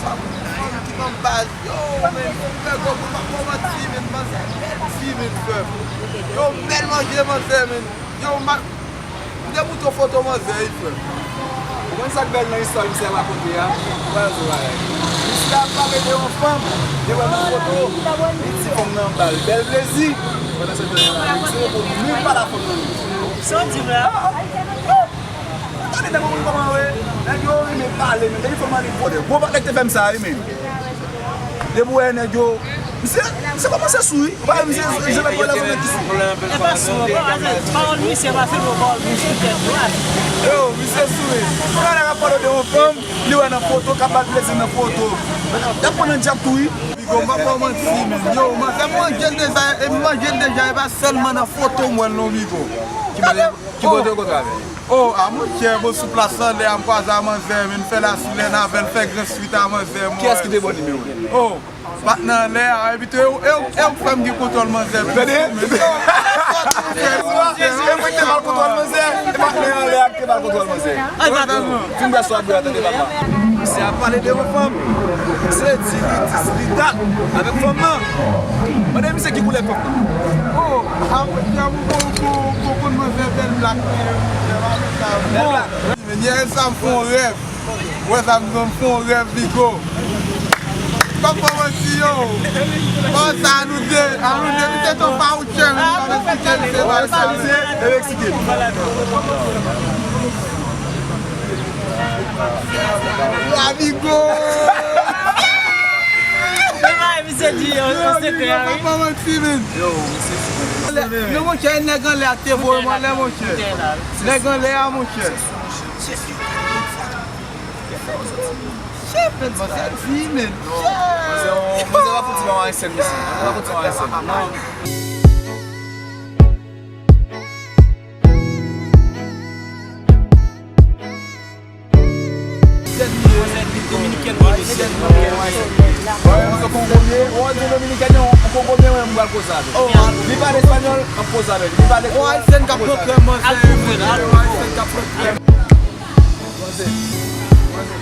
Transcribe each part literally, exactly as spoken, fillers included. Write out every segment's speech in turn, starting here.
Fanm ki nan baz, yo, men, frè, gwo boul, pa kòmanse, men, manzè bèl fi, men, frè. Yo, bèl manje, manzè, men. Yo, ma, m te montre w foto manzè, wi, frè. Ou konn sa k bèl nan istwa misye ap rakonte a? Gade yon bagay. Misye ap pale de yon fanm, li wè nan foto, li di fanm nan anba l. Bèl plezi. Pandan se tan, misye, pou li pale a fanm nan. Sa w di la? Tande nèg yo konn kòman yo ye. Nèg yo renmen pale, men depi fanm nan li vole. Gwo bagay te fè m sa, wi, men. Depi w wè nèg yo, misye, misye kòmanse sou, wi. Ou pa wè misye, misye met pwolè sou nèg ki sou. E pa sou, e pa, atè, pawòl misye pa fè bon, pawòl misye tèt dwat. Yo, misye sou, wi. Ou wè nèg ap pale de yon fanm, li wè nan foto, k ap ba l plezi nan foto. Y ap pran nan djab tou, wi. Bigo, m pa ba w manti, men. Yo, manzè manje l deja, e m manje l deja, e pa sèlman nan foto m wè l non, Bigo. Ki kote, ki kote w kontre avè l? Oh, a monchè, bon, sou plas anlè a, m kwaze a manzè, men m fè lasilèn avè l, fè gran swit a manzè, m wè. Kiyès ki te ba w nimewo l? Oh, patnè anlè a, epi tou, e w, e w, e w k fè m gen kontwòl manzè. Tande? E mwen ki te ba l kontwòl manzè, e patnè anlè a ki te ba l kontwòl manzè. Fin bwè swa bwè a, tande papa. Misye ap pale de yon fanm. Misye di li dis, li dat avèk fanm nan. Mande misye ki koulè fanm nan. Oh, a monchè, ou kon, ou kon, ou kon konn manzè bèl blak li ye, monchè, pa fè sa. Bèl blak. Men yè sa m fè yon rèv. Ou wè sa m di w, m fè yon rèv, Bigo. Kòm kòmanse yo. Bon, sa a nou de, a nou de, misye te yon fawoutchè, wi, m ap eksplike misye bagay sa, wi. E eksplike. Amigo! Misye di yo, yo, sekrè, wi. Papa manti, men. Yo, misye. Non, monchè, nèg anlè a te voye m anlè, monchè. Nèg anlè a, monchè. Shit, manzè di, men. Manzè, manzè pa fouti ban w ayisyen, mesye. Manzè pa fouti ban w ayisyen. Non. Manzè di dominikèn, wi, mesye. Manzè kongo byen, ou di dominikèn, yon kongo byen, mwen, m pral koze avè l. Li pale espanyòl, m ap koze avè l. Li pale kreyòl, m ap koze avè l. Ou ayisyen k ap pran krèm, manzè. Ou ayisyen k ap pran krèm. Manzè, manzè,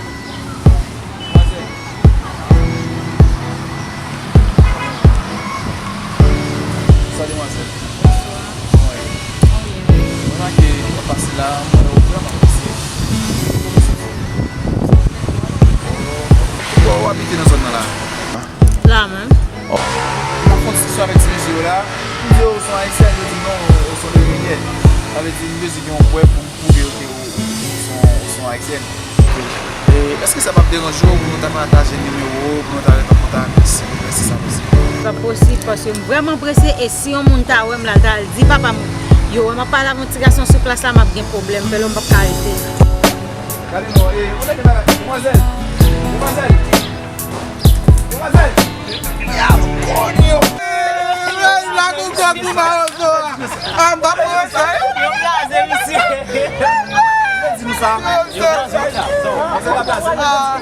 manzè. Salut, manzè. Mwen, mwen ke w ap pase la, mwen wè w vrèman prese. Kote w abite nan zòn nan la? La menm. Oh. M ap fè yon ti sou avèk ti mesye yo la. M di yo, w se yon ayisyen, yo di non, w se yon dominiken. Sa vle di, m bezwen gen yon prèv pou m pwouve yo ke w, w se yon, w se yon ayisyen. E, èske sa p ap deranje w pou nou ta pataje nimewo w, pou nou ta ret an kontak, silvouplè, si sa posib? Sa posib, paske m vrèman prese, e si yon moun ta wè m la, l ta al di papa m, yo wè m ap pale avèk yon ti gason sou plas la, m ap gen pwoblèm, fè lè m p ap ka rete. Gade non, e, ou lè gen bagay, demwazèl, demwazèl, demwazèl, y ap konn yo. Ey, la nou gòt pou mawozo a. Ah, m pa pran sa, eh. Yo blaze misye. Yo di nou sa. Yo blaze misye. Manzè pa blaze.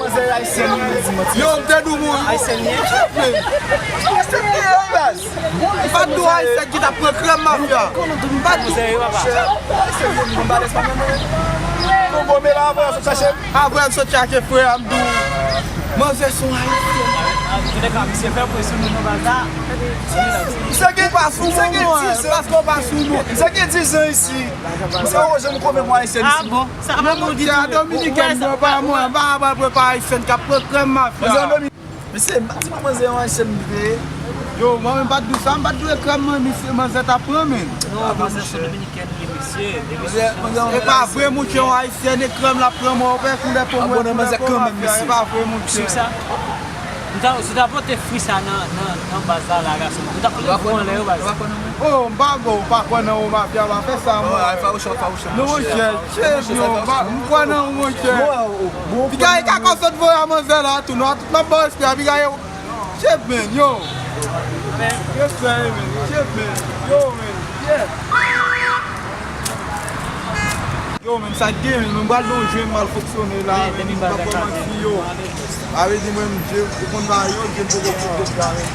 Manzè ayisyen, li di manti. Yo, m te di w, ayisyen, li ye. Ayisyen, li ye, baz. M pa t di w ayisyen ki t ap pran krèm mafya. M pa t di w. Ayisyen, li ye, m pa t di w. Kongo, men la, avè w sot chache. Apre m sot chache frè a, m di w, manzè se yon ayisyen. Antouka, misye fè pwen sou nou nan baz la. Misye gen, misye gen dizan, paske w pa sou nou. Misye gen dizan isi. Misye pa janm konvenk yon ayisyen isi. Ah bon? Sa pa pou ditou. Dominiken, non, pa mwen, m pa pral pran pa ayisyen k ap pran krèm mafya. Mesye, m pa t di manzè yon ayisyen m te ye. Yo, mwen menm pa t di w sa, m pa t di w e krèm mwen, misye, manzè t ap pran, men. Non, manzè se yon dominikèn li ye, mesye. E pa vre, monchè, yon ayisyen e krèm l ap pran, mwen, ou fè koulè po mwen, koulè po mafya, e pa vre, monchè. Ou ta, si w ta pote fri sa nan, nan, nan baz la, la, gason, ou ta fout fou anlè yo, baz. Oh, m pa bon, ou pa kwè nan ou, mafya, pa fè sa, mwen. Non, monchè, chef, yo, m pa, m kwè nan ou, monchè. Piga e kaka w sot voye a manzè la, tou, nou tout n ap ba w respè a, piga e, chef, men, yo. Respè, men, chef, men, yo, men, yeah. Yo, men, sa k gen, men, m pral gen yon jwe m mal fonksyone la, men, m pa kòmanse, yo. Sa vle di, mwen, m, je, ou konn sa, yo, je poko fout deja, men.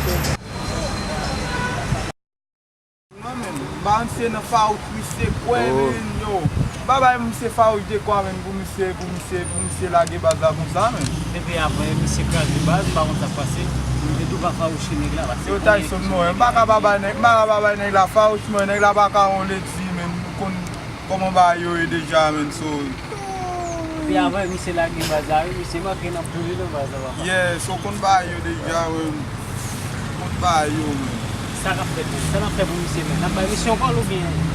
Non, men, m pa antre nan fawouch, wi, se kwè, men, yo. Pa bay misye fawouch dekwa, menm, pou misye, pou misye, pou misye lage baz la konsa, menm. Depi avan, misye kraze baz, m pa konn sa k pase. Li te tou pa fawouche nèg la, paske yo Tyson, mwen, m pa ka pa bay nèg, m pa ka pa bay nèg la fawouch, mwen, nèg la pa ka yon ledi, menm, ou konn kòman bagay yo ye deja, menm, so. Depi avan, misye lage baz la, wi, misye manke nan boule nan baz la, papa. Yeah, so konn bagay yo deja, menm. Konn bagay yo, menm. Sa k ap fèt, menm? Sa n ap fè pou misye, menm? N ap bay misye yon kòl oubyen?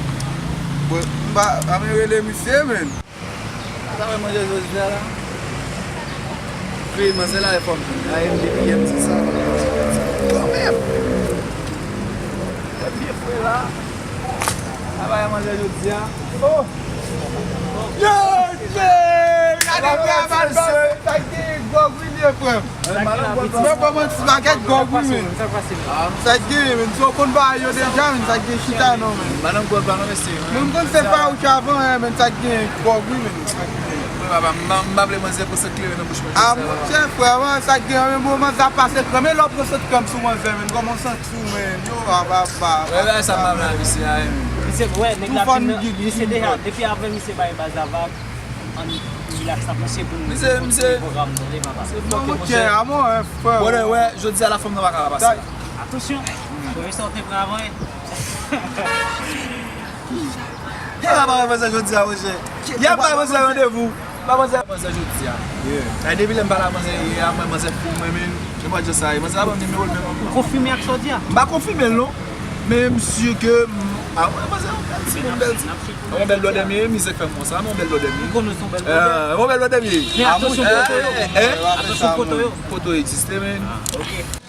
Bon, m pa, pa men rele misye, menm. Sa wè manje jodi a la? Wi, manzè la e fòm. A, e m depi yè m di sa. Kanmenm! Lè m byen fre la. Sa wè manje jodi a. Oh! Yo, che! Gade travay, sa gen gwòg wi, vye frè m. Mwen pa manti, bagay gwòg wi, men. Sa k genyen, men? Si w konn bagay yo deja, men, sa k gen chita non, men. Madanm gwòg la non, mesye. Mwen, m konn fè fawouch avan, men, sa k gen gwòg wi, men. Mwen pa, m pa, m pa vle manzè pran sant kleren nan bouch mwen. A, monchè, frè, sa k gen, men, bon, manzè ap pase krèm, men lè w pran sant krèm sou manzè, men, kòman w santi w, men? Yo, a, papa. Wè, wè, sa m pa vle, mesye, a, men. Misye, wè, nèg la fin nan, misye deja, depi avan misye bay baz la vag. Ann rilaks la, mesye, pou nou kontinye pwogram nou, tande, papa. Non, monchè, a mwen, frè. Bon, wè, jodi a la fanm nan pa ka pase. Atansyon, premye sa w te pran avan, wi. Sa pa reprezante jodi a, monchè. Y ap bay manzè randevou. Bay manzè jodi a. Sa depi lè m pale a manzè yè a, mwen manzè fin mwen menm. Se pa jan sa ye. Manzè a ban m nimewo l menm ankò. Konfime ak sa w di a? M pa konfime l non. Men m si ke m, a, mwen panse yon bèl ti, yon bèl ti. Yon bèl blòdè m ye, mizè k fè m konsa, yon bèl blòdè m ye. Ou konnen se yon bèl blòdè. Yon bèl blòdè m ye. Men atansyon poto yo. Atansyon poto yo. Poto egziste, men. Ah, ok.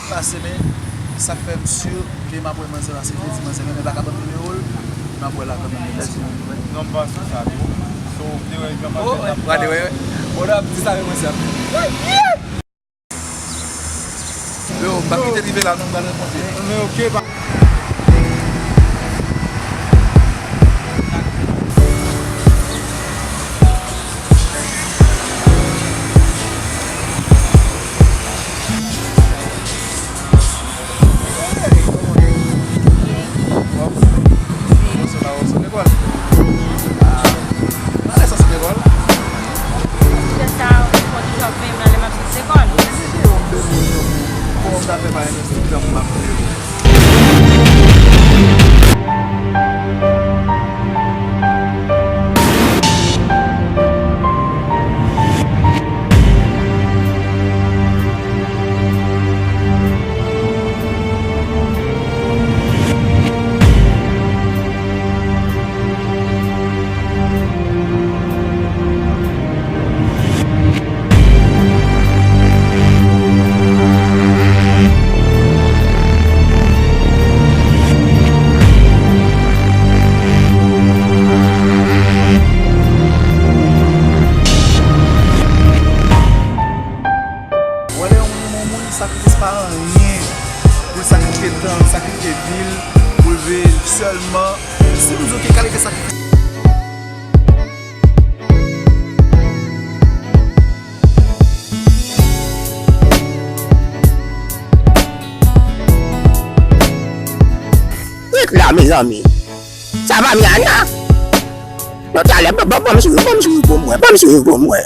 Pase, men sa k fè m si ke m ap wè manzè la, se vle di manzè menm pa ka ban m nimewo l, m ap wè la kanmenm. Non, m panse sa tou. So, w te wè jan manzè t ap pale. Bon, w ap di sa, men manzè ap. Yo, m p ap kite rive la non, m pral rankontre. Men ok, pa. Hey, kòman w ye? Byen. Bon, se la, se lekòl. Ah. Ann al sot lekòl. Lè sa, ou fò toujou ap veye m nan lè m ap sot lekòl. Kòman w ta fè pa envesti tan m ap fè yo? Wè lè yon moun, yon moun sakrifye pa anyen pou l sakrifye tan, sakrifye vi l, pou l veye sèlman. Si m di w ki kalite sakrifis. Ret la, mezanmi. Sa pa Miana? Non, talè, ban, ban, ban m swiv, ban m swiv pou m wè, ban m swiv pou m wè.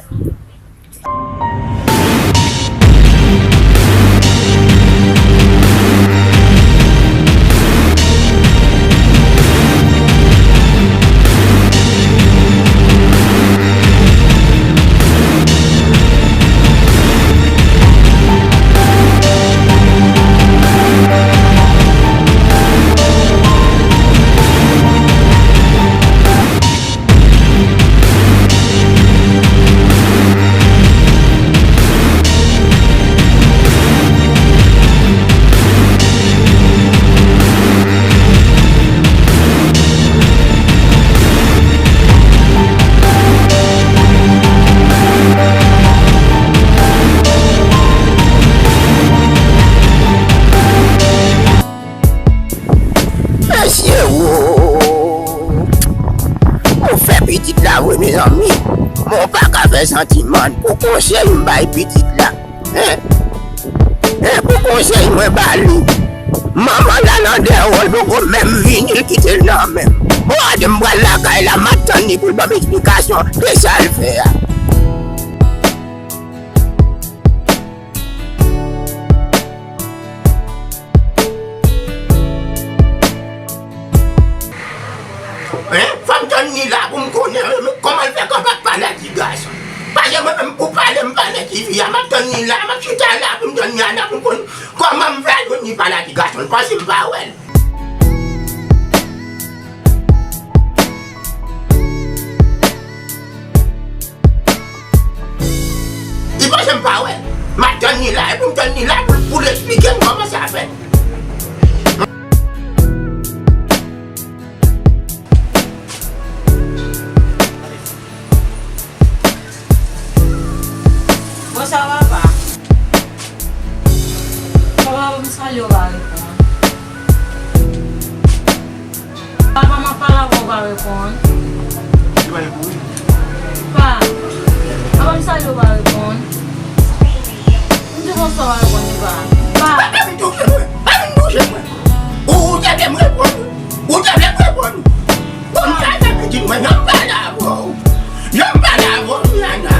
Ti man, pou konsèy m bay pitit la. Hein? Hein, pou konsèy mwen ba li. Manman la nan dèwò l poko menm vini, l kite l nan men m. Bon, gade m pral lakay la, m ap tann li pou l ban m esplikasyon de sa l fè a. Hein? Fò m tann li la pou m konnen, euh, kòman l fè kapab pale ak ti gason. Paske mwen menm pou pale, m pale ti fi a, m ap tann li la, m ap chita la pou m tann li a la pou m konn kòman m fè jwenn li pale ak ti gason, paske m pa wè l. Li panse m pa wè l. M ap tann li la, e pou m tann li la pou, pou l eksplike m kòman sa fèt. Bonswa, papa. Papa, m salye w pa reponn. Papa, m ap pale avè w, w pa reponn. Li pa reponn. Pa. Papa, m salye w pa reponn. M di bonswa, w pa reponn, li pa. Pa. Pa vin touche mwen. Pa vin touche mwen. Ou, ou te vle m reponn. Ou te vle m reponn. Bon, m ta vle di mwen, non, m pale avè w. Jan m pale avè w, Miana.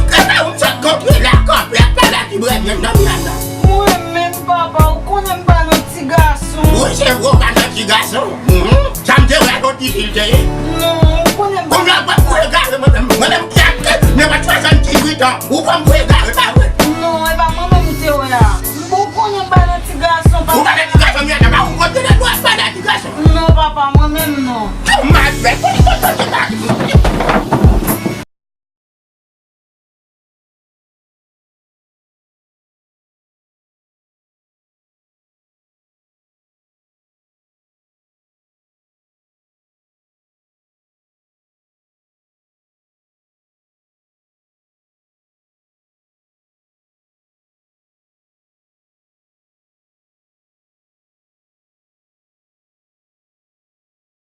Kè sa ou m sot kontre la, kanpe ap pale a ti brèdyen nan, Miana. Mwen menm, papa, ou konnen m pa nan ti gason. Wi, se vre, ou pa nan ti gason. Mhm. Sa m te wè, se yon ti fi l te ye. Non, ou konnen m pa nan ti gason. Kounye a, ou pran m pou egare, mwen menm. Mwen menm ki ak nenpòt swasanndizuit an, ou pran m pou egare, pa vre? Non, e pa mwen menm ou te wè a. M bon konnen m pa nan ti gason, papa. Ou pa nan ti gason, Miana, pa ou kote nan dwa pale a ti gason. Non, papa, mwen menm non. Tou mal fè, pou li